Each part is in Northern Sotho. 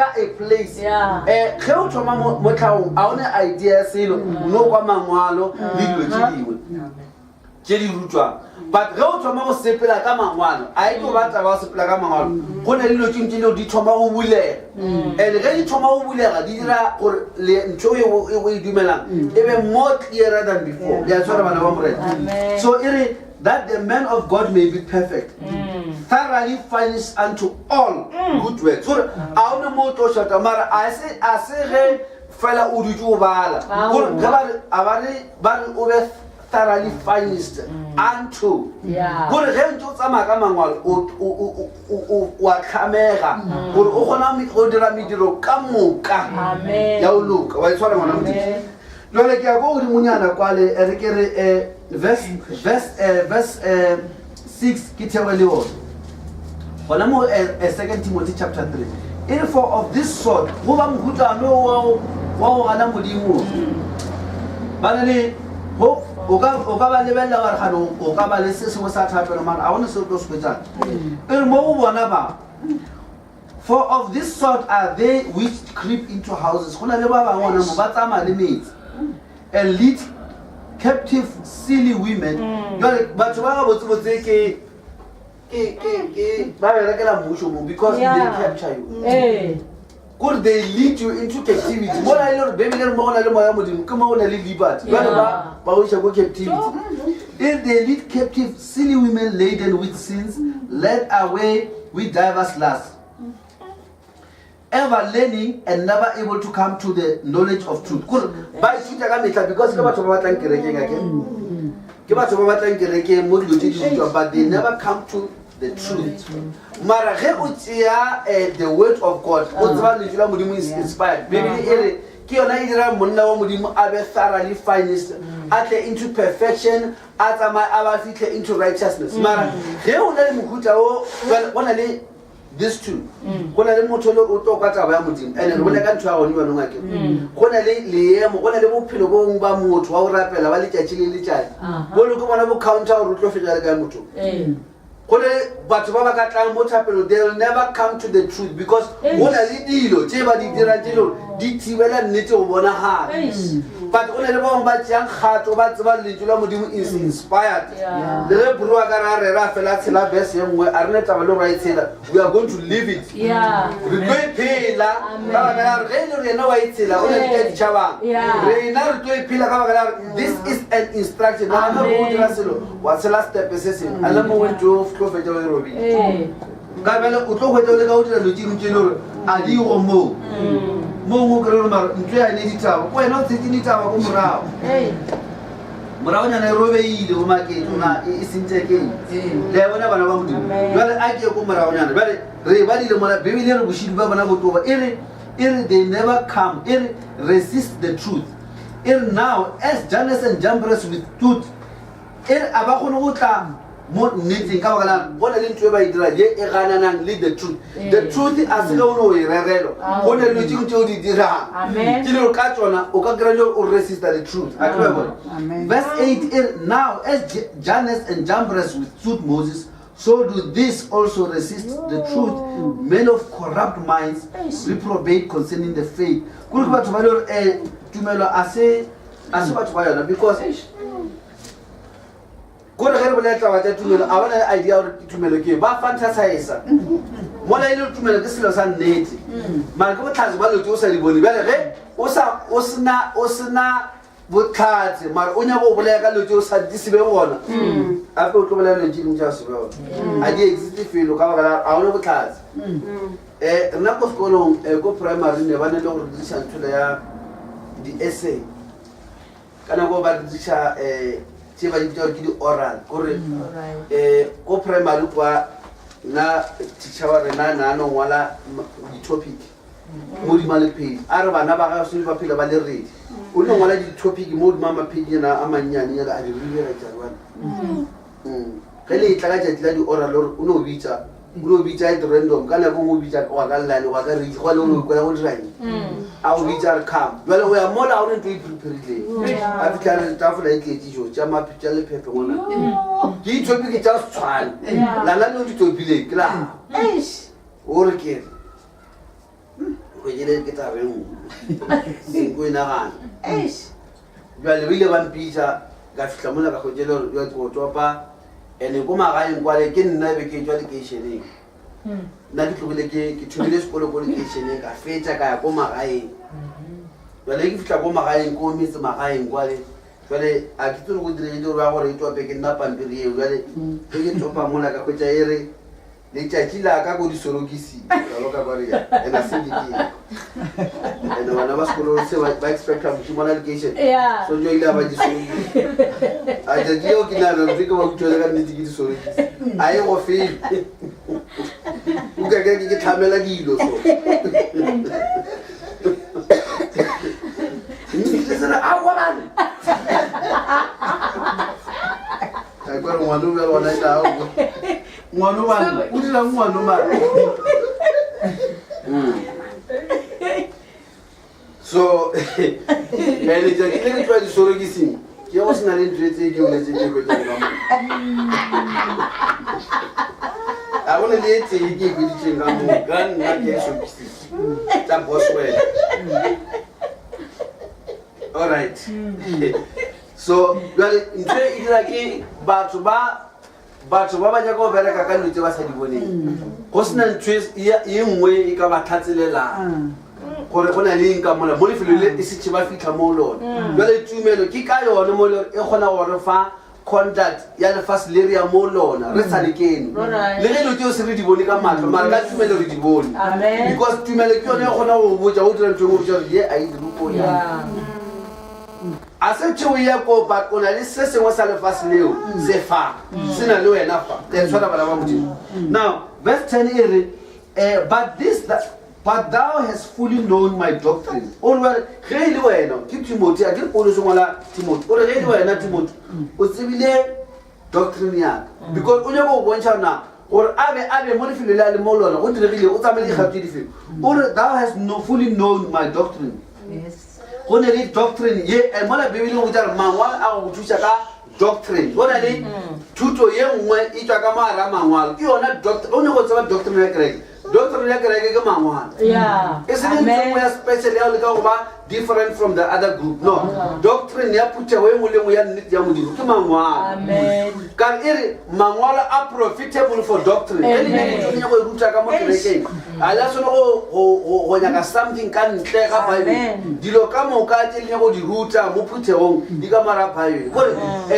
ka a place Yeah. um ge o thoma mo mo tlhagong a o ne idea ya selo o no kwa mangwalo le dilo tše dingwe tše di rutwang but ge o thoma go sepela ka mangwalo a e tlo ba taba go sepela ka mangwalo go na le dilo tše ntši leo di thoma go bulega and ge di thoma go bulega di dira gore le ntho e o e o e dumelang e be more clearer than before le a tshwara bana ba morena Amen. so e re that the man of god may be perfect thoroughly furnished unto all good works gore a o ne mo o tlo shota mara a se a se ge fela o dutse o bala gore ge ba re a ba re ba re o be thoroughly furnished unto Yeah. gore ge ntse o tsamaya ka mangwalo o- o- o- o- o- o a tlhamega gore o kgona mi- go dira mediro ka moka Amen. ya o loka wa e tshwara ngwana modimo Amen. jale ke ya ko godimonyana kwale eh, re ke re eh, verse verse eh, verse eh, 6 ke thewe le yone gona mo eh, eh, second timothy chapter 3 e re for of this sort go ba mohutano wa go- wa go gana modimo ba na le go o ka o ka ba lebelela wa re gane o ka ba le se sengwe sa thapelo mara a gone se o tlo se hwetšang e re mo go bona ba for of this sort are they which creep into houses go na le ba bangwe gona mo ba tsamaya le metsi and lead captive silly women jale batho ba gabotsebotse ke ke ke ke ba berekela mmušo mo because they Yeah. capture you Ee. kore they lead you into captivity mola e le gore bebele re mo go na le moya modimo ke mo go na le liberty jale ba ba go iša ko captivity if they lead captive silly women laden with sins led away with divers lusts ever learning and never able to come to the knowledge of truth kore ba ithuta ka metlha because ke batho ba batlang kerekeng ake ke batho ba batlang kerekeng mo dilo tse di rutwang but they never come to the truth mara ge o tšea eh, the word of god o tseba lentšu la modimo is inspired bibele e re ke yona e dira monna wa modimo a be thoroughly finest a tle into perfection a tsamaye a ba fitlhe into righteousness mara ge o na le mohuta o jwale go na le this two go na le motho le o tlo kwa taba ya modimo and re bolela ka ntho ya gone jaanong ake go na le leemo go na le bophelo bo bongwe ba motho wa go rapela ba letšatši le letšatši Aha. bolo ke bona bo counter gore o tlo fetša le kae motho Ee. go ne batho ba ba ka tlang mo thapelong they will never come to the truth because go na le dilo tse ba di dirang tse leng di thibela nnete go bonagala Eish. but go na le bangwe ba tšeang kgato ba tseba lentšu la modimo is inspired Yeah. le ge bro a ka re a rera a fela a tshela verse ye nngwe a re ne taba le gore a e tshela we are going to live it Yeah. re tlo e phela ka baka la gore ge e le gore yena wa e tshela o na le ka ditšhabang Yeah. rena re tlo e phela ka baka la gore this is an instruction nagana gore o dira selo wa tshela stepe se sengwe a le mongwe ntse o tlo fetsa o e robile Ee. ka bjale o tlo hwetsa o le ka o dira dilo tse dingwe tse e le gore a di go moo moo o kry gore mara ntlo yane ditaba ko wena o tshetse ditaba ko morago Ee. moragonyana e robeile o maketse ona e sentse keng le a bona bana ba modimo Amen. jale a ke ye ko moragonyana jale re e badile mola bebele re bošidi ba bona botoba e re e re they never come e re resist the truth e re now as Jannes and Jambres withstood e re a ba kgone go tla mo nneteng ka baka la go na le ntho e ba e dira ye e gananang le the truth the truth a se ge o ne o e rerelwa go na le dilo tse dingwe tse o di dirang Amen. ke dilo ka tsona o ka kry-a le o resista the truth a ke ba bona Amen. verse 8 e re now as J- Jannes and Jambres withstood Moses so do this also resist the truth men of corrupt minds reprobate concerning the faith kore ke batho ba le gore um tumelo a se a se batho ba yona because kore ge re bolela taba tša tumelo a bona le idea gore tumelo ke eng. ba fantasisa mola e le gore tumelo ke selo sa nnete mara ke botlhatse ba lotse o sa di bone bjale ge o sa o sena o sena botlhatse mara o nyaka go bolaya ka lotse o sa di se be gona gape o tlo bolaya lotse dingwe tša se be gona a di existe felo ka baka la ga one botlhatse um rena ko sekolong um ko primary ne ba ne le gore dirisa nthola ya di-essay ka nako ba re diriša um tse ba di bitsa gore ke di-oral kore um ko primary kwa nna teacher wa rena na no ngwala di-topic mo godima le page a re bana ba gage sone ba phela ba le ready o no ngwala di-topic mo godima maphedinyana a mannyane nyaka a di ribegetša jale ge le etla ka tšatši la di-oral gore o no bitša o no bitša at random ka nako ngwe o bitša wa ka llane wa ka reitse go le gore o ikwela go dira eng a go bitša re come jale go ya mola ga o ne ntho e preparileng a fitlha re tafola e tletse jo tša maphi tša lephephe ngwana ke ditopiki tša setshwane lana le o di topileng ke la o re kere Hwetšele ke taba e nngwe. Senko e nagana. Bjale ba ile ba mpitša ka fihla mola ka hwetšele gore bjale ke go topa ene ko magaeng kwale ke nna e be ke tšwa lekeišeneng. Nna ke tlogile ke ke thomile sekolo ko lekeišeneng ka fetša ka ya ko magaeng. Bjale ke fihla ko magaeng ko metse magaeng kwale jale a ke tsebe go diregile gore ba gore e tope ke nna pampiri eo jale ge ke topa mola ka hwetša e re Letšatši la ka ko disorokisi jalo ka kwa rea and a se ke ke and bana ba sekolo se ba ba expecta mošomo la location Yeah. so jo ile a ba disorokisi a tšatši leo ke nana ntse ke ba utswele ka nnete ke disorokisi a e go fele o ka ke ke tlhamela dilo so mme se re a wa Ka kwa re ngwana o bjalo gona e tla ngwano bana o dirang ngwano mara so ene tšatši le ke tloa disorokising ke go se na le ntho e tse ke boletseng ke hwetšang ka moo a go ne le e tee ke e hweditseng ka moo ka nna ke e sokisise tsa boswell all right so jale ntho e dira ke batho ba Batho ba ba nyaka go bereka ka dilo tse ba sa di boneng. Go sena ntho e, e nngwe e ka ba tlhatselelang gore go na le eng ka mola mo lefelong le e setšhe ba fitlha mo lone. Jale tumelo ke ka yone mo le e kgona go re fa conduct ya lefase le re ya mo lona re sa le kene. Le ge dilo tseo se re di bone ka matlho mara ka tumelo re di bone. Because tumelo ke yone e kgona go botša go dira ntho e nngwe botša gore ye a e dire ko ya. A se tšeo ya ko but o na le se sengwe sa lefase leo se fa se na le wena fa le tshwana bana ba modimo now verse 10 e re eh, but this that, but thou hast fully known my doctrine o re ge e le wena ke timothy a ke re paulo se ngwala timothy o re ge e le wena timothy o tsebile doctrine yaka because o nyaka go bontšha na gore a be a be mo lefelo le a le mo lona go diregile o tsamaye dikgato tse difeng o re thou hast no, fully known my doctrine Yes. go ne le doctrine ye eh, mola bibele go botša gore mangwalo a go go thuša ka doctrine go na le thuto ye nngwe e tšwa ka mogare a mangwalo ke yona doctrine o nyako go tseba doctrine ya kereke doctrine ya kereke ke mangwalo Yeah. e se le ntho nngwe ya special ya go leka go ba different from the other group no doctrine ya phuthego e nngwe le nngwe ya nnete ya modimo ke mangwalo Amen. ka e re mangwalo a profitable for doctrine ge le nyake tlo nyako e ruta ka mo kerekeng a la tshwane go nyaka something ka ntle ga bible dilo ka moka tse le nyako di ruta mo phuthegong di ka mara bible kore um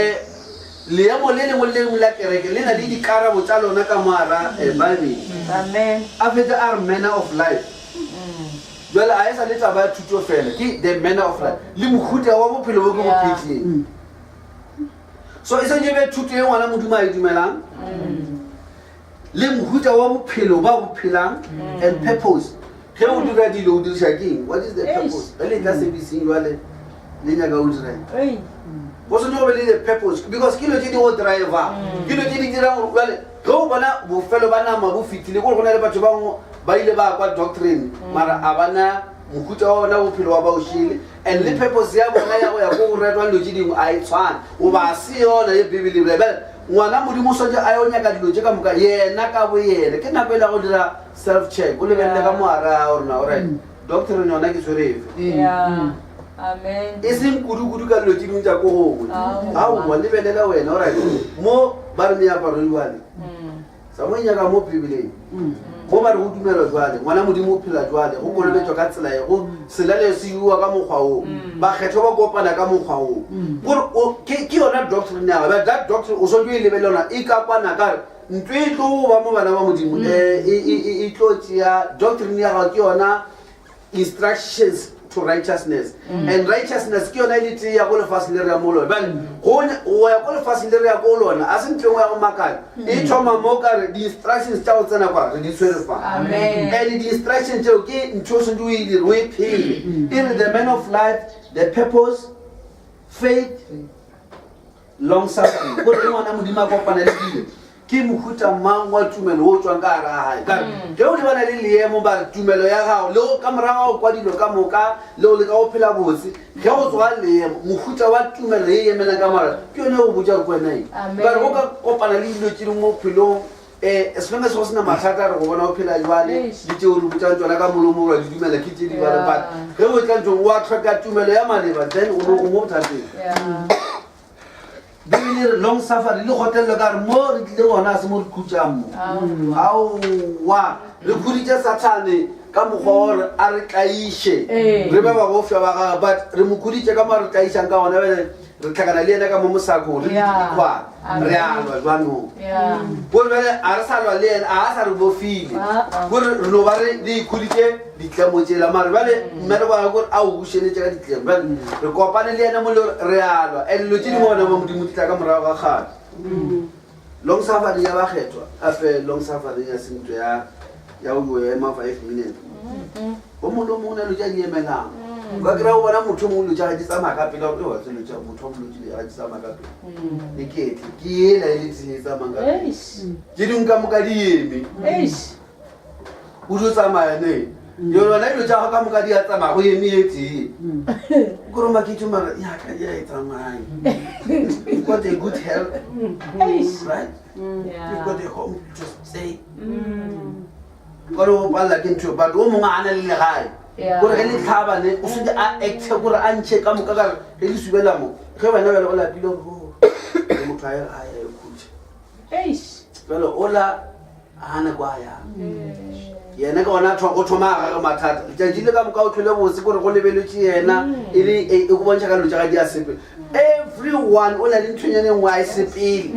leemo le lengwe le lengwe la kereke le na le dikarabo tša lona ka moara eh, bible a fetsa a re manner of life jale a e sa le taba ya thuto fela ke the manner of life le mohuta wa bophelo bo ke bo phetseng so e santse be thuto e ngwana modimo a e dumelang le mohuta wa bophelo ba bo phelang and purpose ge o dira dilo o diriša ke eng what is the purpose ge le tla serviceng jale le nyaka o dirang go swanetse go be le the purpose because ke dilo tse di go driver ke dilo tse di dirang gore jale ge o bona bofelo ba nama bo fetile kore go na le batho bangwe ba ile ba kwa doctrine mara a bana mohuta wa bona bophelo wa ba o šele and le purpose ya bona ya go ya ko go retwa dilo tse dingwe a e tshwane goba a se yona ye bibele e bolela ngwana modimo o swanetse a yo nyaka dilo tse ka moka yena ka bo yena ke nako e la go dira self check o lebelele ka moare a gorena orit doctrine yona ke tshwere efe e seng kudu-kudu ka dilo tse dingwe tsa ko gongwe aowa lebelela wena orit mo ba re meaparo jale Sa mo nyaka mo Bibeleng. Mo ba re go dumelwa jwale, ngwana Modimo o phela jwale, go kolobetšwa ka tsela ye, go selalelo se iwa ka mokgwa wo, bakgethwa ba kopana ka mokgwa wo. Gore o ke ke yona doctrine ya gagwe. That doctrine o swanetše o e lebelela yona e ka kwana ka re ntlo e tlo ba mo bana ba Modimo eh, e, e, e, e tlo tšea doctrine ya gago ke yona instructions to righteousness mm. and righteousness ke yona e le tee ya ko lefaseng le re ya mo lona bjale go ya ko lefaseng le re ya ko lona a se ntle ngwe ya go makala mm. e thoma mo ka re di-instructions tša go tsena kwa re di tshwere fa and di-instructions tseo ke ntho o sentse o e dire o e phele mm. e re the man of life the purpose faith Long suffering, gore ge ngwana Modimo a kopana le dilo, ke mohuta mang wa tumelo o tswang ka gare ga gae. Ka re, ge o lebana le leemo, ba re tumelo ya gago, le go ka morago ga go kwa dilo ka moka, le go leka go phela botse, ge go tsoga leemo, mohuta wa tumelo ye e emelang ka morago, ke yone e go botša gore ke wena eng. Ba re go ka kopana le dilo tše dingwe mo bophelong, Um as long as go sena mathata re go bona o phela jwale le tšeo re botsang tsona ka molomo ra di dumela ke tše di bale but ge o tla ntsong wa tlhoka tumelo ya maleba then o o mo bothateng. Bibele e re long suffering le kgotlelelo ka re mo re tlile gona a se mo re khutšang mo. Aowa re khuditše sathane ka mokgwa wa gore a re tlaiše re be babofša ba gagwe but re mo khuditše ka mo a re tlaišang ka gona bjale re tlhakana le yena ka mo mosakong re dikgwana re a lwa jwanong kore bjale a re sa lwa le yena a a sa re bofile kore re no ba re re ikhuditše ditlemo tsela mare bjale mmereko wa kore a o bušeletše ka ditlemo bjale re kopane le yena mo le gore re a lwa and dilo tse dingwe gona mo modimo di tla ka morago ga kgale long suffering ya bakgethwa afe long suffering ya sentho ya ya o yo ema 5 minutes o mongwe le o mongwe o na le tša di emelang o ka kry-a o bona motho o mongwe dilo tša gage di tsamaya ka pele gore wa tselo tša motho wa bolwetse le gage di tsamaya ka pele e ketle ke ela e le tee e tsamayang ka pele tše dingwe ka moka di eme o dio tsamaya ne yona dilo tša gago ka moka di a tsamaya go eme e tee kore maketso mara yaka ya e tsamaye you got a good health right you got a home to stay kore o palela ke ntho but o mongwe a na le legae kore ge le tlhaba ne o sentse a acte kore a ntšhe ka moka kare ge le subela mo ge wena bjale o lapile gore oh, motho a ye gae a ikhutše jale ola a na kwa yang yena ke gona go thoma a gage mathata letšatši le ka moka o tlhole botse kore go lebeletše yena e le e, e go bontšha ka dilo tša ga di a sepele everyone o na le nthonyane nngwe a e sepele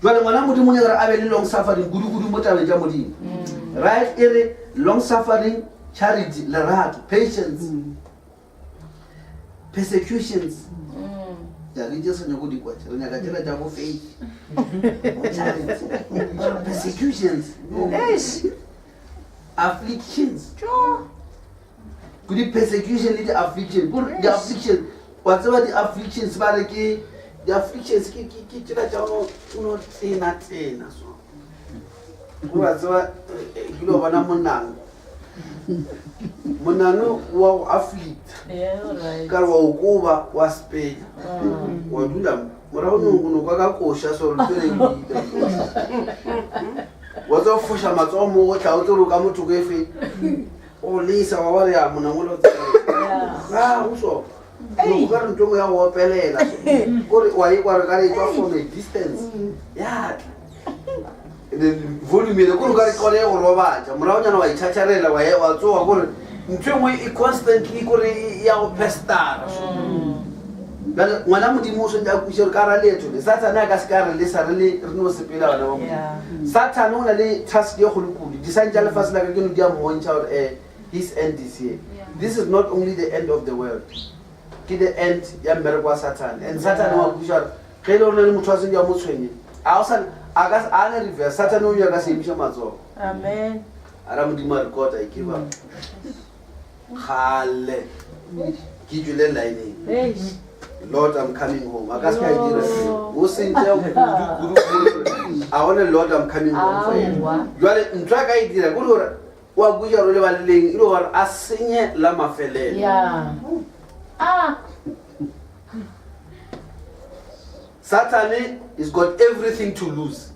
Jwale ngwana Modimo o nyaka gore a be le long suffering kudu-kudu mo tabeng tša Modimo. Right e re long suffering, charity, lerato, patience, persecutions. Ya re tše sa nyako di kwa tše, re nyaka tšela tša bo faith. Bo charity, persecutions, afflictions. Ko di persecution le di affliction, ko di affliction, wa tseba di afflictions ba re ke di afflictions ke ke ke tsela tša o no tsena tsena so. Go wa tseba eh, ke lo bona monang. Monano wa go afflict. Yeah, all right. Ka re wa o koba wa spenya. Wa dula mo. Morago no no kwa ka koša so re tswele Wa tswa foša matsogo mo go tla o tsere ka motho ko efe. O lesa wa ba re ya monangolo a go so o ka re ntho engwe ya go opelela kore wa e kwa re ka re e tswa from a distance ya tla volume ele kore o ka re kgone go robatša moragonyana wa itšhatšharela wa wa tsoga kore ntho engwe e constantly kore e ya go pestara so bjale ngwana modimo o swantse a kweše gore ka ra leeto le sathane a ka se ka re lesa re le re no sepela bana ba modimo sathane o na le task ye kgolo kudu disang tša lefase la ka ke no di a mmontšha gore um his end is here this is not only the end of the world ke the end ya mmereko wa sathane and sathane wa kweša gore ge e le gore na le motho a seng a mo tshwenye a o sa a ka a ne reverse sathane o nyaka se emiša matsogo amen a ra modimo a record i give up Kgale ke tšwele lineng. Lord, I'm coming home. A ka se ka e dira seo. O sentse kudu kudu kudu. A gone Lord, I'm coming home for yena. Aowa. Jwale ntho a ka e dira ke gore o a kuša gore o lebaleleng e le gore a senye la mafelelo. Yeah. Ah. Sathane is got everything to lose.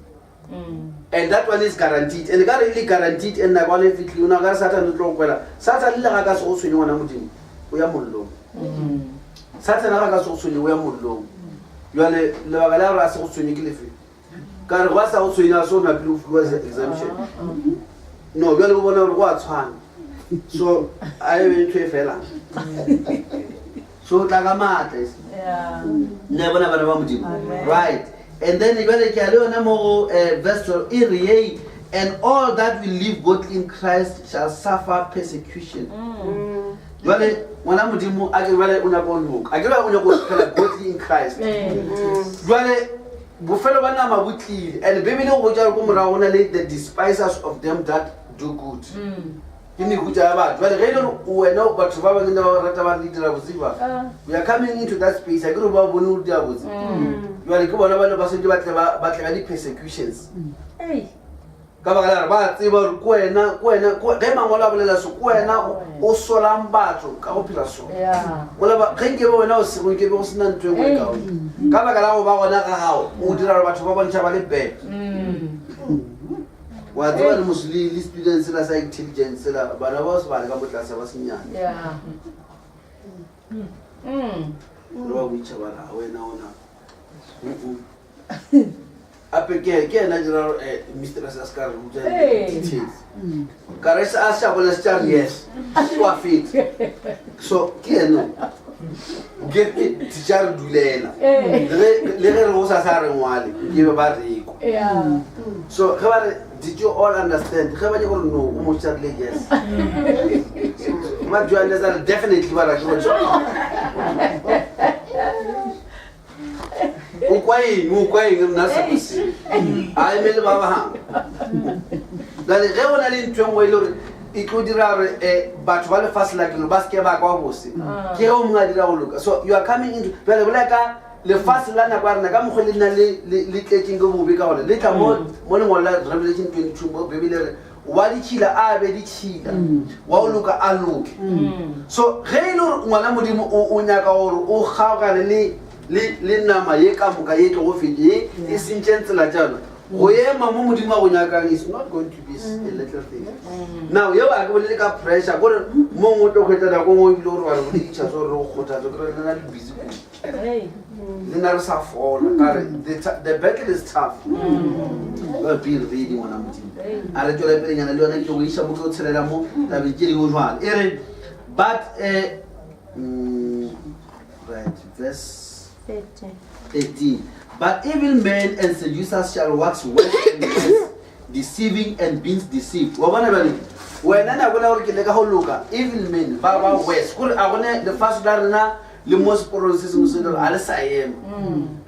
And that one is guaranteed. And ka re e le guaranteed and nako e fitlhile o na ka re Satan o tlo go kwela. Satan le ga ka se go tshwenye ngwana Modimo o ya mollong. Satan ga ka se go tshwenye o ya mollong. Jwale lebaka la gore a se go tshwenye ke lefe? Ka re go a sa go tshwenye a se o napile o fiwa exemption. No, jwale o bona gore go a tshwana. So a e be ntho e felang. So o tla ka maatla e nna bona bana ba modimo right and then jale ke a le yona mo go eh, verse 12 e re yei and all that will live godly in christ shall suffer persecution mm. jale ngwana modimo a ke jale o nyaka go loka a ke jale o nyaka go phela godly in christ jale bofelo ba nama bo tlile and bibele go botsa ko morago go na le the despisers of them that do good mm. Ke mehuta ya batho. Bjale ge e le gore wena batho ba bangwe ba rata ba re le dira botse jwang? Ah. We are coming into that space. A ke re ba bone o dira botse. Mm. Jwale ke bona ba ne ba sentse ba tle ba ba tle ka di-persecutions. Ei. Ka baka la gore ba tseba gore ke wena, ke wena, ke ge mangwalo a bolela so, ke wena o- o solang batho ka go phela so. Yeah. Mola ba ge nkebe wena o sego nkebe go sena ntho e nngwe Ei. kaone. Ka baka la go ba gona ga gago, o dira gore batho ba bontšha ba le bad. Mm. Wa tseba le mos le le students la sa intelligence la bana ba se bale ka mo tlase ba senyane. Yeah. Re ba boitšha ba re, "A wena ona." Mm-mm. Ape ke ke ena dira eh, mistress a se ka re ruta Ee. details. Ka re se a se a bolela se tša re yes. Wa feta. So ke ena. Ke teacher re dulela. Ee. Le ge le ge re go sa sa re ngwale, ke be ba re kwa. Yeah. So ge ba re did you all understand? Ge ba nyaka gore no, o mo tšharile yes. Ba do you understand? Definitely ba ra ke go O kwa eng? O kwa eng nna se go se. A emele ba bang. Jale ge o na le ntho e nngwe e le gore e tlo dira gore um batho ba lefase la kelo ba seke ba kwa bose ke ge o mongwe a dira go loka so you are coming into jale bolela ka lefase la nako ya rena ka mokgwa le nna le tletseng ke bobe ka gone le tla mo mo lengwalo la revelation 22 mo bebele re wa ditšhila a be ditšhila wa o loka a loke so ge e le gore ngwana modimo o nyaka gore o kgaogane le le le nama ye ka moka ye tlogo fete ye e sentšeng tsela tša yona go ema mo modimo a go nyakang is not going to be a little thing now yeo a ke bolele ka pressure kore mongwe o tlo kgwetsa nako nngwe ebile gore wa re boleditšha so re go kgothatso ke re lena le busy kudu le na re sa fola ka re the battle is tough ba be ready ngwana modimo a re tswele pelenyana le yone ke go iša mo ke o tshelela mo tabeng tše dingwe jwale e re but right verse 13 but evil men and seducers shall wax worse and worse deceiving and being deceived wa bona bjale wena na bona gore ke leka go loka evil men ba ba worse kore a gone lefase la rena le mo seporong se sengwe se le gore a le sa ema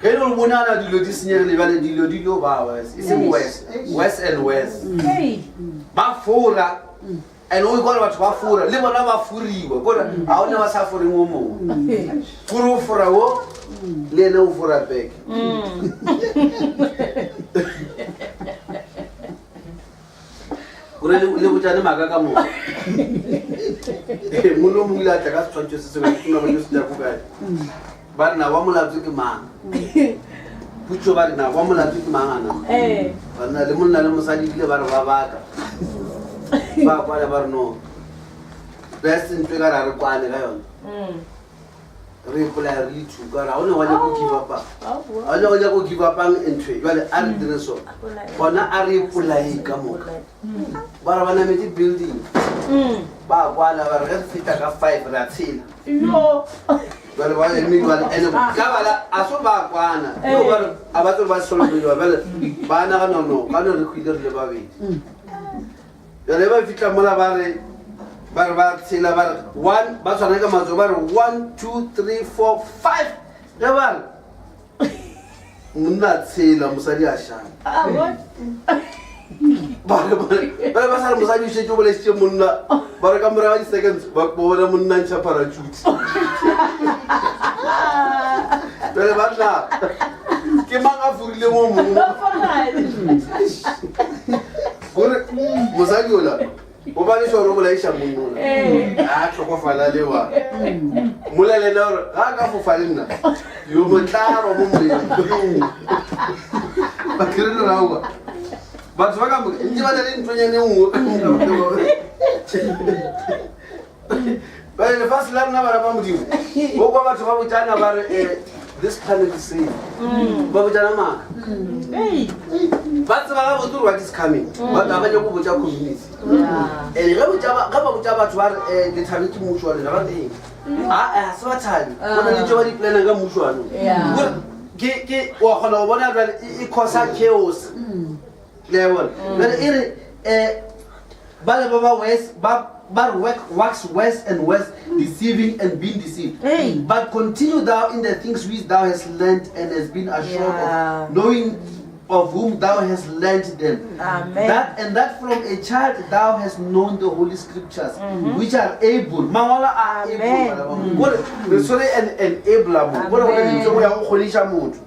ge e le gore bonana dilo di senyegile bjale dilo di lo ba worse e seng worse worse and worse ba fora and o ikwa gore batho ba fora le bona ba foriwa kore ga o ne ba sa foreng o mongwe kore o fora o le ene o fora back gore le botšane maaka ka moka mongwe o mongwe ile a tla ka setshwantšho se sengwe ke nagone se jago kae ba re na wa molato ke mang putso ba re na wa molato ke mang ana banna le monna le mosadi ebile ba re ba baka ba kwana ba re no best ntho e ka re a re kwane ka yone re ipolaya re le two ka gore ga o ne wa nyaka go give up ga o ne wa nyaka go give upang ntho e jale a re dire so gona a re ipolaye ka moka ba re ba nametse building ba kwala ba re ge re feta ka five re a tshela jale ba eme jale ene ka bala a so ba kwana yo ba re a ba tsere ba solofediwa bjale ba nagana no ka no re hwile re le babedi Jale ba fihla mola ba re ba re ba tshela ba re one ba tshwana ka matsogo ba re one two three four five ge ba re monna a tshela mosadi a šala ba re ba re ba sa re mosadi o šetše o bolešitše monna ba re ka morago ga di-seconds ba bona monna ntšha parachute jale ba tla ke mang a furile mo mongwe gore mosadi ola o ba le sore o bolaiša monnola a tlhokofala lewa mola le ena gore ga a ka fofa le nna yo motlaro mo moyeng bakere le raoa batho ba ka moka ntse ba na le ntlonyane nngwe Bjale lefase la rena bana ba Modimo, o kwa batho ba botšana ba re eh, this planet is safe. Ba botšana maaka. Ba tseba gabotse gore what is coming. Ba ba nyaka go botša community. And ge botša ba- ge ba botša batho ba re eh, le thabetše mmušo wa lena ba re eng? Ah, eh, ga se ba thabe. Go na le tše ba di planang ka mmušo wa lona. Gore ke ke wa kgona go bona jwale e causa chaos. Le a bona? Jwale e re eh Bale ba ba worse, ba ba re work, wax worse and worse, deceiving and being deceived. Hey. But continue thou in the things which thou hast learned and hast been assured Yeah. of, knowing of whom thou hast learned them. Amen. That and that from a child thou hast known the holy scriptures, which are able. Mangwalo a able, Amen. bana ba Modimo. Kore re tshwere an enabler mo. Kore go na le Amen. ntho e nngwe ya go kgodiša motho.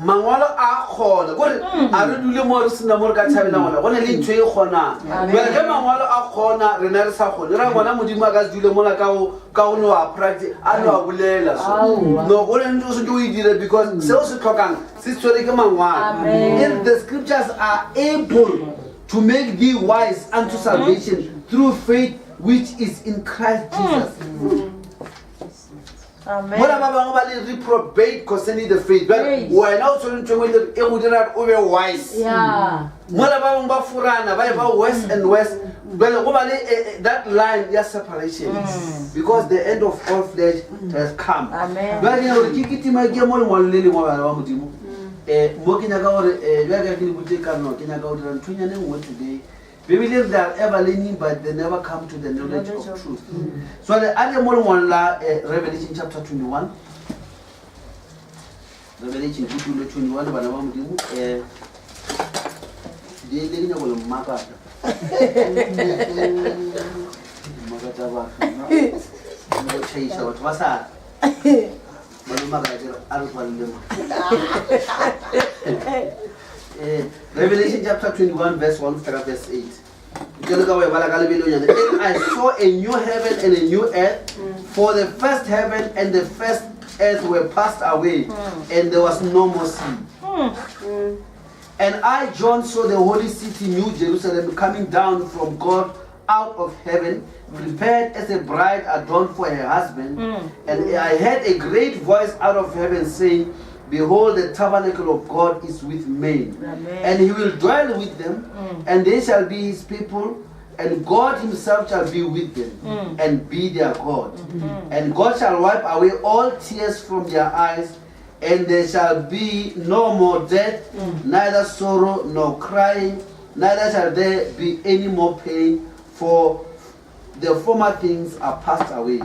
Mangwalo a kgona kore a re dule mo re sena mo re ka tšhabelang gona, go ne le ntho e kgonang. Bjale ge mangwalo a kgona, rena re sa kgone, ra gona Modimo a ka se dule mola ka go ka go no a practice, a no a bolela so. No, go ne ntho o swanetše o e dire because seo se tlhokang se tshwere ke mangwalo. If the scriptures are able to make thee wise unto salvation through faith which is in Christ Jesus. Mola ba bangwe ba le reprobate concerning the faith. Bjale wena o tshwere ntho e nngwe e le e go dira gore o be wise. Mola ba bangwe ba forana ba e ba worse and worse. Bjale go ba le eh, eh, that line ya separation because the end of all flesh has come. Bjale ke nyaka gore ke kitima ke ye mo lengwalo le lengwe bana ba Modimo. Eh, mo ke nyaka gore eh, bjale ka ke le botse ka no ke nyaka go dira nthonyane e nngwe today. Bibele e re they are ever learning but they never come to the knowledge of truth. So le a le mo lengwalo la eh, Revelation chapter 21. Revelation kutulo 21 bana ba Modimo eh today le ke nyako le mmakata. Mmakata batho. nna. Go tšhaisa batho ba sa ba le makala ke re a re tswalele mo. Eh, Revelation chapter 21 verse 1 go fihla ka verse 8. Ke le ka go e bala ka lebelonyana. And I saw a new heaven and a new earth, for the first heaven and the first earth were passed away, and there was no more sea. And I, John, saw the holy city, New Jerusalem, coming down from God out of heaven, prepared as a bride adorned for her husband. And I heard a great voice out of heaven saying, Behold, the tabernacle of God is with men, Amen. and he will dwell with them, and they shall be his people, and God himself shall be with them and be their God. And God shall wipe away all tears from their eyes, and there shall be no more death, neither sorrow nor crying, neither shall there be any more pain, for the former things are passed away.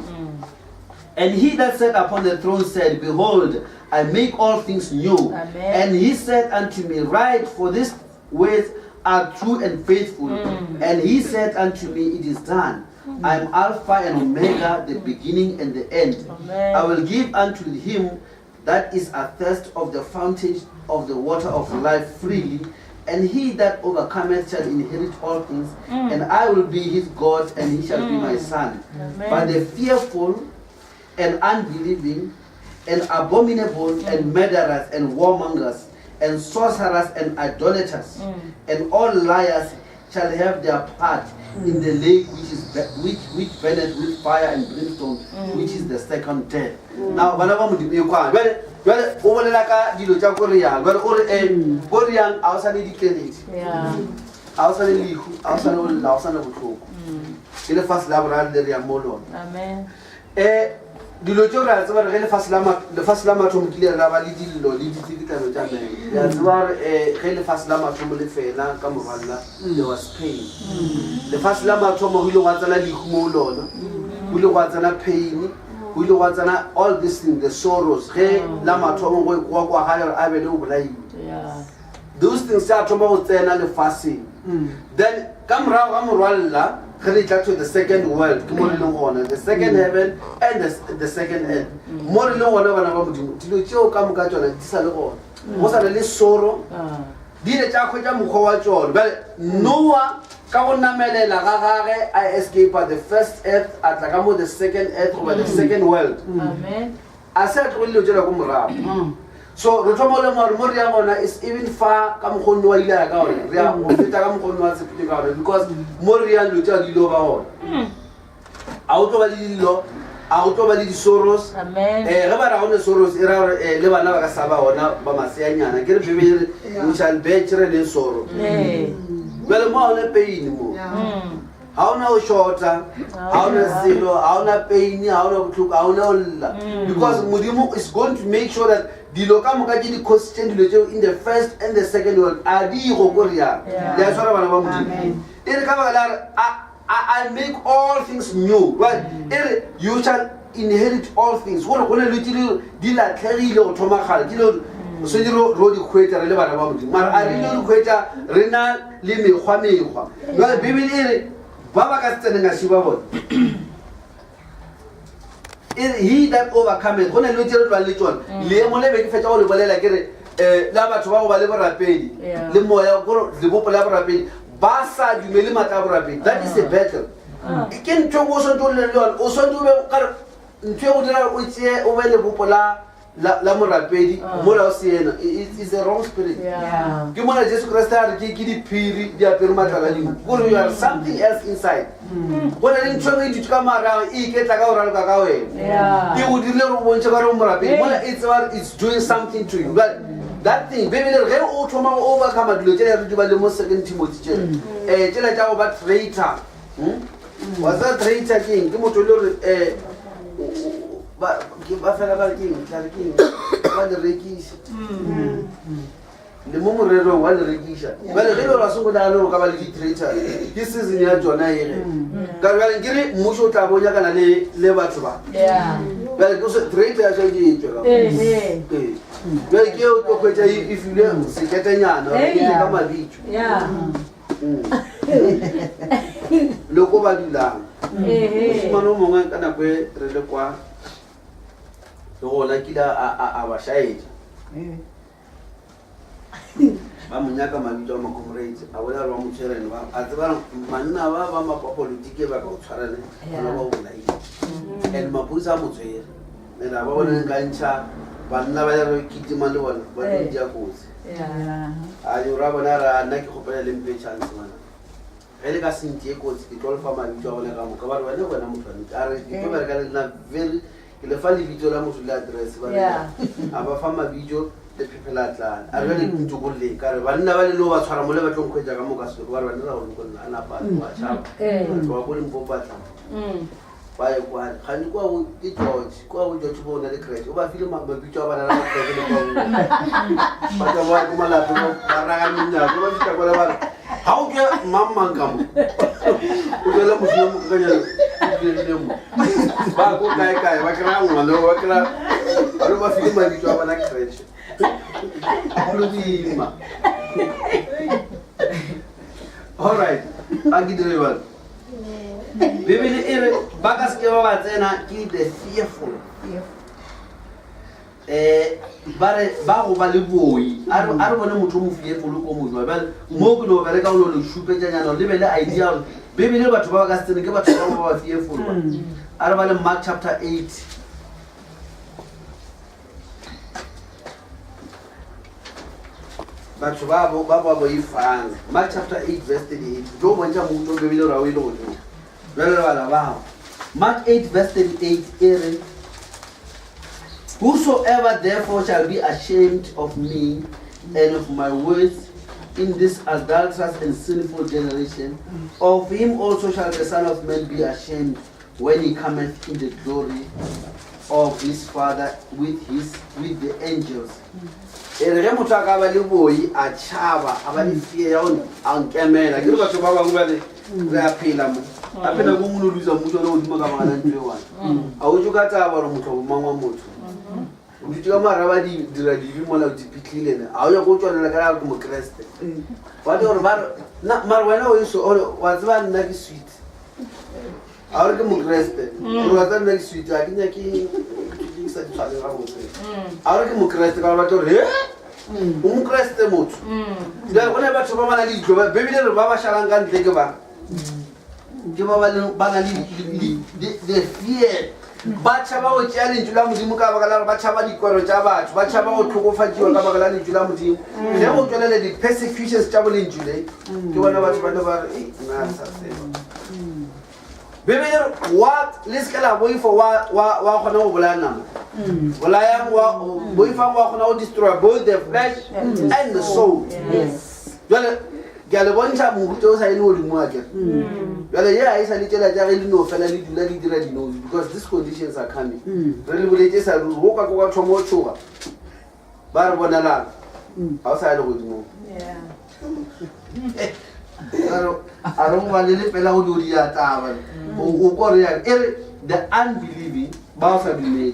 And he that sat upon the throne said, Behold, I make all things new. Amen. And he said unto me, Write, for these words are true and faithful. And he said unto me, It is done. I am Alpha and Omega, the beginning and the end. Amen. I will give unto him that is athirst of the fountain of the water of life freely. And he that overcometh shall inherit all things, and I will be his God, and he shall be my son. Amen. But the fearful and unbelieving and abominable and murderers and warmongers and sorcerers and idolaters and all liars shall have their part in the lake which is which which burneth with fire and brimstone, which is the second death. Now bana ba Modimo e kwang. Jwale jwale o bolela ka dilo tša ko re yang. Jwale o re eh ko re yang a o sa le dikeledi. Yeah. A o sa le lehu, a o sa le ho lla, a o sa le bohloko. Ke lefase la boraro le re yang mo lona. Amen. Eh, dilo tšeo re a tseba gore ge lefase la ma- lefase la mathomo kile la ba le dillo le ditsikitlano tša meno. Re a tseba gore eh, ge lefase la mathomo le fela ka morwalla, there was pain. Lefase la mathomo go ile gwa tsena lehu mo go lona, go ile gwa tsena pain, go ile gwa tsena all these things, the sorrows. Ge la mathomo go kwa kwa gale gore a be le o bolaiwe. Yeah. Those things tša thoma go tsena lefaseng. Then ka morago ga morwalla ge re tla to the second world, ke mo re leng gona, the second heaven and the second earth. Mo re leng gona bana ba Modimo, dilo tšeo ka moka tšona di sa le gona. Go sa le le soro, di ile tša hwetša mokgwa wa tšona. Bjale Noah ka go namelela ga gage a escape the first earth, a tla ka mo the second earth goba the second world. Amen. A se a tlogele dilo tšela ko morago. So re thoma go lemoga gore mo re yang gona is even far ka mokgwa o Noah ile a ya ka gona, re ya go feta ka mokgwa o Noah a tshepile ka gona, because mo re yang dilo tšeo di ile ba gona. A go tlo ba le dillo, a go tlo ba le di-sorrows. Amen. Eh, ge ba re ga go ne sorrows, e ra gore, eh, le bana ba ka sa ba gona ba maseanyana. Ke re Bibele e re, we shall bear children in sorrow. Bjale mo ga go ne pain mo. Ga o na go shorta, ga o na selo, ga o na pain, ga o na bohloko, ga o na go lla. Because Modimo is going to make sure that dilo ka moka tše di cositšeng dilo tšeo in the first and the second world a di go ko rialo. Le a tshwara bana ba Modimo. E re ka baka la gore I make all things new. Right? E re you shall inherit all things. Gore go ne le tše di latlhegile go thoma kgale, tše le swanetše ro di hwetša re le bana ba Modimo. Mara a re ile di hwetša re na le mekgwa mekgwa. Jwale Bibele e re ba ba ka se tseneng a šiba bona. E re he that overcometh, go na le tše re tlwang le tšona. Leemo le be ke fetša go le bolela ke re um la batho ba go ba le borapedi le moya kore lebopo la borapedi ba sa dumele maatla a borapedi that is a battle ah. ke ntho engwe o swantse o le le yone o swantse o be kare ntho e go dira o tseye o be lebopo la la morapedi ah. mola o se ena is a wrong spirit ke mona jesu kreste a re ke diphiri di apere matlala dingwe kore you are something else inside mm. go na le ntho engwe e dutse ka marago e iketla ka go raloka ka wena e go dirile gore o bontšhe ka re o morapedi mola e tseba it's doing something to you but that thing bebele re ge o thoma go overcome dilo tšela re di ba le mo second timothy tšela um mm. tšela tša go ba traitor hmm? Wa tseba traitor ke eng? Ke motho e le gore um ba fela ba re ke eng? Tla re ke eng? Ba le rekiša. Le mo morerong wa le rekiša. Bjale ge e le gore ga se go nagane gore o ka ba le di-traitor, ke season ya tšona e ge. Ka re bjale ke re mmušo o tla bo o nyakana le batho ba. Bjale ke se traitor ya tshwanetse e tšwe ka mo. Ee. Bjale ke eo tlo hwetša e filwe seketenyana gore e tle ka mabitso. Le ko ba dulang mošemane o mongwe ka nako e re le kwa le gona kile a ba šaetša ba mo nyaka mabitso a macomrades a bolela gore ba mo tshwerene a tseba manna ba ba mapapolitike ba ka o tshwarane gona ba o bolaile and maphodisa a mo tshwere and a ba bone nka ntšha banna ba re kitima le bona ba tlo dia kotsi a yo ra bona ra nna ke kgopela le mpe chance bana ge le ka se ntie kotsi ke tlo le fa mabitso a bone ka moka ba re wena wena motho wa nnete a re ke tlo bereka le nna very ke le fa lebitso la motho le address ba a ba fa mabitso le phephela tlale a re bjale ntokolleng ka re banna ba le no ba tshwara mole ba tlo nkhwetša ka moka selo ba re bane ra go lokolla a napa a tloga tšhaba a tloga ko limpopo a tla Ba ye kwane. Kgane kua go ke George. Kua go George bo na le creche. O ba file mabitso a bana ba creche le kwa. Ba tla ba ko malapeng ba raga menyako ba fihla kwale ba re ga o ke mang mang ka mo. O tswela mošomo mo kakanyana o dirile mo. Ba ko kae kae ba kry-a ngwana ba kry-a ba re ba file mabitso a bana creche. Go le boima. All right. A ke dire jalo. Bibele e re ba ka seke ba ba tsena ke the fearful. Eh ba re ba go ba le boi a re a re bone motho o mo fearful ko mojwa bjale mo ke no bereka o no le šupetšanyana le be le idea gore Bibele batho ba ba ka se tsene ke batho ba ba ba fearful ba a re ba le Mark chapter 8 batho ba ba ba boifang mark chapter 8 verse 38 jo bontšha mouto bebile gore a o ile godimo jale re bala bao mark 8 verse 38 e re whosoever therefore shall be ashamed of me and of my words in this adulterous and sinful generation of him also shall the son of man be ashamed when he cometh in the glory of his father with his with the angels e re ge motho a ka ba le boi a tšhaba a ba le fear ya go a nkemela ke re batho ba bangwe bale re a phela mo a phela ko mono lusa mmuso le godimo ka baka la ntho e one a o tso ka taba gore motlhobo mang wa motho o dutse ka moara ba di dira dibe mola o di pitlhile ne a o nyako o tswelela ka re ke mokeresete ba gore ba re mare wena o eso wa tseba nna ke sweet A gore ke Mokriste. Gore wa tseba nna ke sweet, ga ke nyake ke sa di tshware gabotse. A gore ke Mokriste ka gore ba tlo re, "He? O Mokriste motho." Bjale go na le batho ba ba na le ditlo, Bibele e re ba ba šalang ka ntle ke ba ke ba ba leng ba na le the fear ba tšhaba go tšea lentšu la modimo ka baka la gore ba tšhaba dikwero tša batho ba tšhaba go tlhokofatšiwa ka baka la lentšu la modimo ge go tswelela di-persecutions tša bolentšu le ke bona batho ba ne ba re "Ei, nna re sa tseba Bibele e re wa le seke la boifa wa wa wa kgona go bolaya nama. Bolayang wa boifang wa kgona go destroy both the flesh and the soul. Yes. Jwale ke a le bontšha mohuta o sa ene godimo a kere. Jwale ye ga e sa le tšela tša ge le no fela le dula le dira dinosi because these conditions are coming. Re le boletše sa ruri go ka ko ka thoma o tšhoga ba re bonelang ga o sa ya legodimong. Yeah. A re go balele fela go dio dia taba o ko re yang e re the unbelieving ba o sa dumele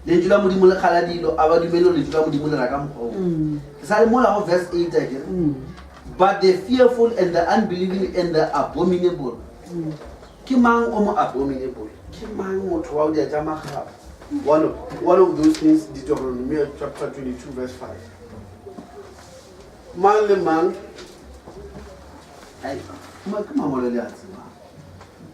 lentšu la modimo le kgala dilo a ba dumele gore lentšu la modimo le ra ka mokgwa o ke sa le mola go verse 8 a kere but the fearful and the unbelieving and the abominable ke mang o mo abominable ke mang motho wa o dia tša magaba One of, one of those things, Deuteronomy chapter 22, verse 5. Mang le mang, ai, ma ke mangwalo le a tsebang.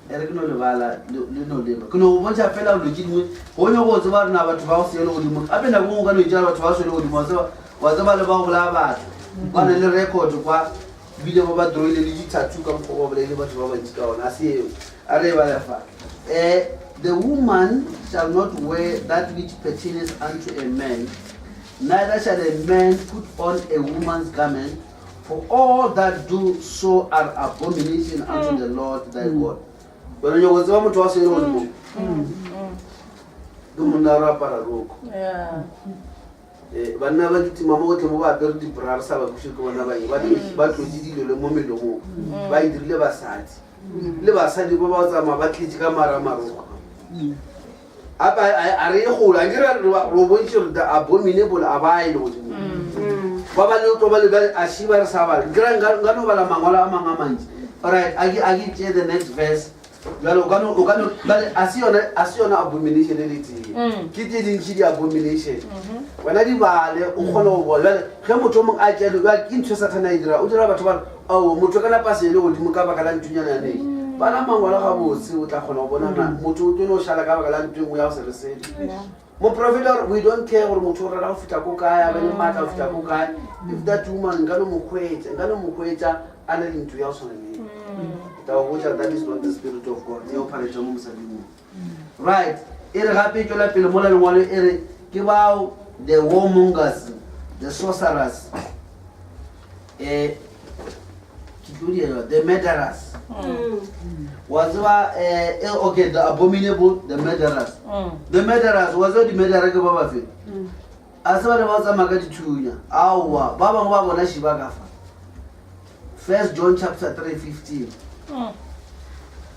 E re ke no lebala le no leba. Ke no go bontšha fela dilo tše dingwe, go nyako go tseba rena batho ba go se ye legodimo. Gape nako nngwe o ka no itšea batho ba se ye legodimo, wa tseba, wa tseba le ba go bolaya batho. Ba na le record kwa, bile ba ba drawile le di-tattoo ka mokgwa ba bolaile batho ba bantši ka ona. A se eo. A re e bale fa. Eh, the woman shall not wear that which pertaineth unto a man, neither shall a man put on a woman's garment, for all that do so are abomination unto the Lord thy God. Wena nyoko tseba motho wa sele godimo. Ke monna re apara roko. Yeah. Eh, banna ba kitima mo gotlhe mo ba apere dibra re sa ba kweše ke bona ba eng. Ba ba tlotše dilo le mo melomong. Ba e dirile basadi. Le basadi ba ba tsamaya ba tletše ka mara marokgo. Gape a re ye kgole, a ke re re o bontšhe gore the abominable a ba ye legodimong. Ba ba le tlo ba le bjale a shi ba re sa bala. Ke ra nka no bala mangwalo a mangwe a mantši. Alright, a ke a ke tšee the next verse. Bjale o ka no o ka no bjale a se yona a se yona abomination e le tee. Ke tše dintši di abomination. Wena di bale o kgone go bona. Bjale ge motho o mongwe a tšea bjale ke ntho e Sathane a e dira. O dira batho ba re Aowa, motho a ka napa a se ye legodimo ka baka la ntonyana ya neng. Bala mangwalo gabotse, o tla kgona go bona na motho o tlo no šala ka baka la ntho e nngwe ya go se re selo. Moprofeta o re, we don't care gore motho o rera go fihla ko kae, a be le maatla go fihla ko kae. If that woman, nka no mo hwetša, nka no mo hwetša a na le ntho ya go tshwana le e. Ke tla go botša, that is not the spirit of God, e operate mo mosading mo. Right, e re gape e tšwela pele mola lengwalo e re, ke bao the warmongers, the sorcerers, eh ke tlo diela the murderers wa tseba eh, eh, okay the abominable the murderers the murderers wa tseba di-murderer ke ba bafe a se ba ne ba tsamaya ka dithunya aowa ba bangwe ba bona šiba ka fa first john chapter 3 15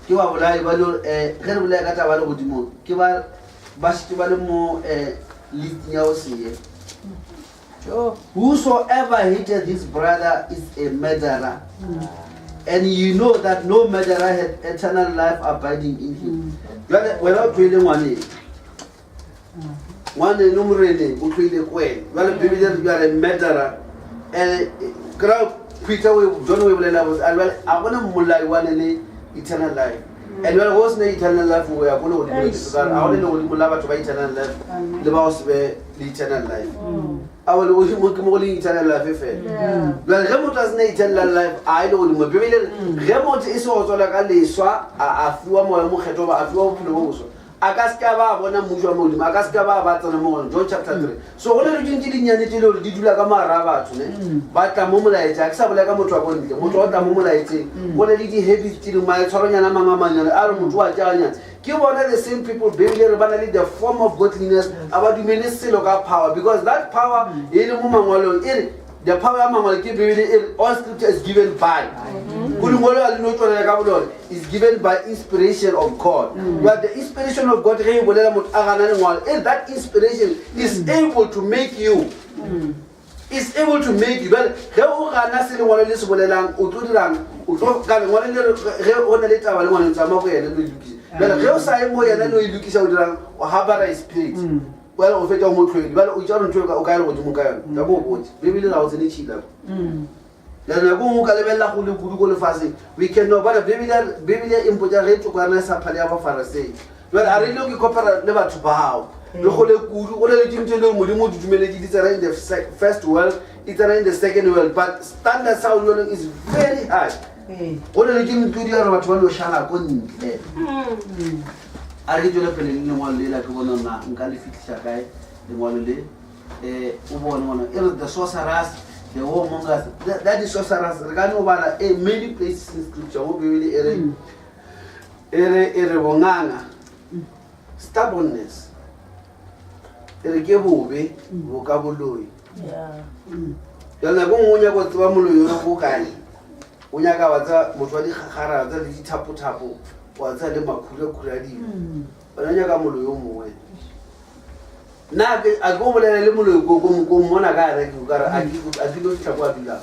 ke ba bolai ba le eh, ge re bolaya ka taba le godimo ke ba ba šetše ba le mo um listing ya go seye Whosoever hateth his brother is a murderer. And you know that no murderer hath eternal life abiding in him. Jwale wena o tlohile ngwaneng. Ngwaneno moreneng o tlohile ko wena. Jwale Bibele re you are a murderer. And kra Peter o John o e bolela botse. A jwale a gona mmolai wa ne le eternal life. And jwale go sena eternal life o ya ko legodimo ka re a gona legodimo la batho ba eternal life le ba go se be le eternal life a bo legodimo ke mo go leng eternal life fela jale ge motho a sena eternal life a e legodimo bibele re ge motho e se go tswala ka leswa a fiwa moya mokgetho ba a fiwa bophelo bo boswa a ka se ka ba a bona mmušo wa modimo a ka se ka ba ba tsena mo gona john chapter 3 so go le dilo tse dinnyane tse le gore di dula ka mogare a batho ne ba tla mo molaetsa a ke sa bolaya ka motho wa ko ntle motho wa tla mo molaetseng go ne le di-habits tse dingwe maetshwaronyana a mangwe a mannyane a re motho wa tšaganyana Ke bona the same people Bibele re ba na le the form of godliness a ba dumele selo ka power because that power e le mo mangwalong e re the power ya mangwalo ke Bibele e re all scripture is given by go lengwalo a le no tswelela ka bolone is given by inspiration of God but the inspiration of God ge e bolela motho a gana lengwalo e re that inspiration is able to make you is able to make you bjale ge o gana se lengwalo le se bolelang o tlo dirang o tlo ka lengwalo le ge o na le taba le ngwaneng tsamaya go yena lo e lokisa bjale ge o sa ye mo yena lo e lokisa o dirang o habara spirit bjale o fetša o mo tlhoedi bjale o itša gore ntho o ka ya le godimo ka yona ka ko o botse bebele ga o tsene tšhila bjale nako nngwe o ka lebelela go le kudu ko lefaseng we cannot bana bebele e mpotša ge toko yana e sa phale ya bafarasei Jwale a re ile go ikopela le batho bao re gole kudu go na le dingwe tse e le gore modimo o di dumeletse di tsena in the first world di tsena in the second world but standard sa jone is very high go na le ke ntlo di gore batho ba no šala ko ntle a re ke tswele pele le lengwalo lela ke bona na nka le fitlhisa kae lengwalo le um o bone gona e re the sorcerers the warmongers that is sorcerers re ka no bala eh, many places in scripture mo bibele e re E re, e re bonganga, stubbornness, e re ke bobe bo ka boloi. Jale nako nngwe o nyaka go tseba moloi o ko kae, o nyaka wa tseba motho wa dikgagara, wa tseba le dithapothapo, wa tseba le makhurakhura a dilo. Wena o nyaka moloi o mongwe. Nna ke a ke o bolela le moloi ko ko ko mmona ka re ke ka re a ke a ke lo fihla kwa dulang.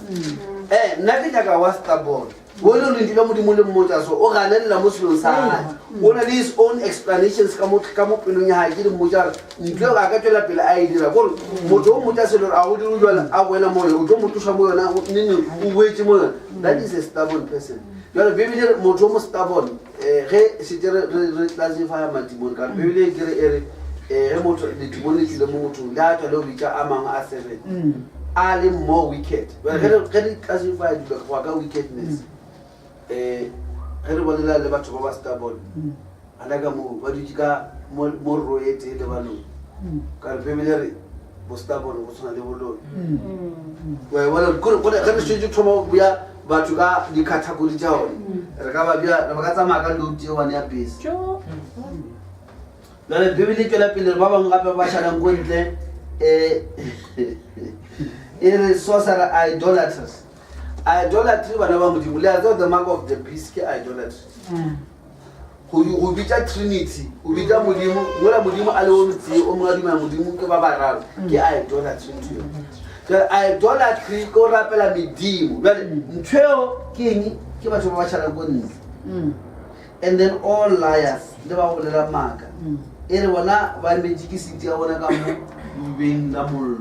Eh nna ke nyaka wa stubborn. O le lentšu la Modimo le mmotša so, o ganelela mo selong sa gae. O na le his own explanations ka mo, ka mo pelong ya gae, ke di mmotša gore ntlo eo a ka tšwela pele a e dira. Kore motho o mmotša selo gore a go dire jwale, a boela mo yona, o tlo mo tloša mo yona, neng o boetše mo yona. That is a stubborn person. Jwale Bibele e re motho o mo stubborn, eh, ge šetše re, re, re classifya madimone, ka gore Bibele e kere e re, eh, ge motho, ledimone le tšwile mo mothong, le a tšwa le go bitša a mangwe a seven, a le more wicked. Bjale ge re, ge re classifya dilo go ya ka wickedness, eh, ge re bolela le batho ba ba stubborn, gana ka moo ba dutše ka mo, mo row e tee le baloi. Ka re Bibele e re bo stubborn go tshwana le boloi. Wa e bona? Kore, kore ge re šetše thoma go bea batho ka di-category tša gone, re ka ba bea, re ba ka tsamaya ka load e one ya bese. Bjale Bibele e tšwela pele re ba bangwe gape ba ba šalang ko ntle um e re sorcerer idolaters. Idolatry bana ba Modimo, le a tseba the mark of the beast ke idolatry. Go go bitša trinity, go bitša Modimo, mola Modimo a le o motee, o mongwe a dumela Modimo ke ba bararo, ke idolatry ntho eo. Jwale idolatry ke go rapela medimo. Jwale ntho eo ke eng? Ke batho ba ba šalang ko ntle. And then all liars, le ba go bolela maaka. E re bona ba emetše ke seat ya bona ka mo beng la mollo.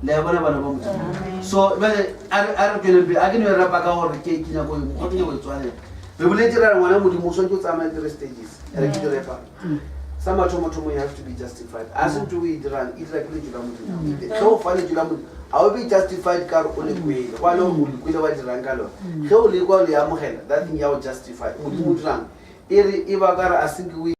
Le a bona bana ba Modimo. So jwale a re a re tsweleng pele, a ke no e rapa ka gore ke ke nyako mokgwa ke nyako e tswalela. Re boletse ra re ngwana Modimo o swanetše o tsamaye three stages. Re ke di repa. Sa mathomothomo you have to be justified. A se ntho o e dirang, e dira ke lentšu la Modimo. Ge o fa lentšu la Modimo, ga o be justified ka gore o le kwele. Go a le gore o le kwele wa dirang ka lona. Ge o le kwa o le amogela, that thing ya go justify. Modimo o dirang? E re e ba ka re a se nke o e.